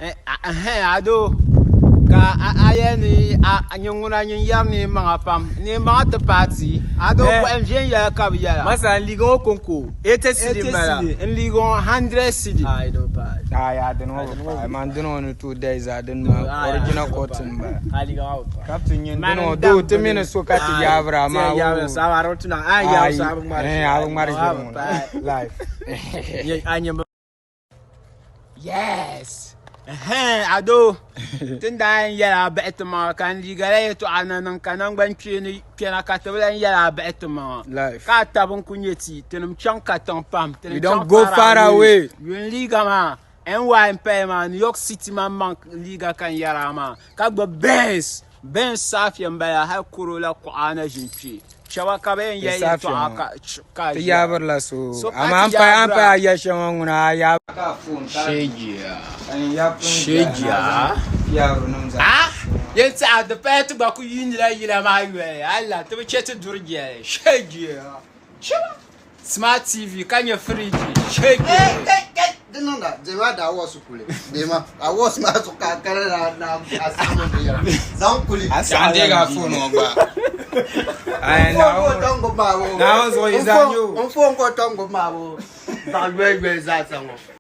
Adoo ka a yɛli ni a nyin ŋuna nyin yɛri ni maŋa pam ni maŋa ti paati adoo bɔhim viɛnyɛla ka bi yɛla. Masa n liiga ŋɔ konko 80 cedi n bala. N liiga ŋɔ 100 cedi. Ayi di bi paai. Ayi a dini ŋɔ bi paai man dini ŋɔ ni tooi dayi zaa dini maa original cotton n bala. A liiga maa bi paai. Captain nyin dini ŋɔ doo ti mi ni so ka ti yaabira amaa Ti yaabira so amaa di bi tuna a yaab so a bi ŋmari a bi ŋmari ʒiri ŋɔ life. A nyɛ Yes! Ɛhɛn, adoo, ti ni daa yɛn yɛli a bahi ti maŋa ka n liiga la yɛtɔɣa na niŋ ka naŋgban kpeeni kpɛna ka ti bi lan yɛli a bahi ti maŋa. Life. Ka a tab n-ku nyɛ ti, tinim chaŋ katiŋ pam, tinim We don't chaŋ go far away. Yuli liiga maa, NY m-paya maa, New York City maŋmaŋ liiga ka n yɛri a maa, ka gbubi Benz, Benz saafiya m-bala hal Corolla kuɣa na ʒini kpe. Shɛba ka bɛ yɛn Ti yɛli saafiya yɛtɔɣa ŋɔ, ka ka ti ʒiya. yaabirila so, So ka amaa ti m pahi a ni yaabira. pahi a yɛli shɛm ŋɔ ŋuna a yaab. Shejiya. Shejiya. Ah! Yɛn ti a di paya ti gba ku yiinila yila maa yoli. Allah ti bi chɛ ti duri jɛli. Shejiya. Chiba. Smart TV ka nyɛ firiji. Shejiya. Di niŋda dema da awards kuli dema awards maa zuɣu ka a kana na na a saɣim binyɛra zaŋ kuli A saɣim deegi a phone ŋɔ gba. Ayi n phone ka o Naawuni tom gbubi maa o Naawuni zuɣu yi zaa nyɛ o. n phone ka o tom gbubi maa o zaɣ yoli yoli zaa sa ŋɔ.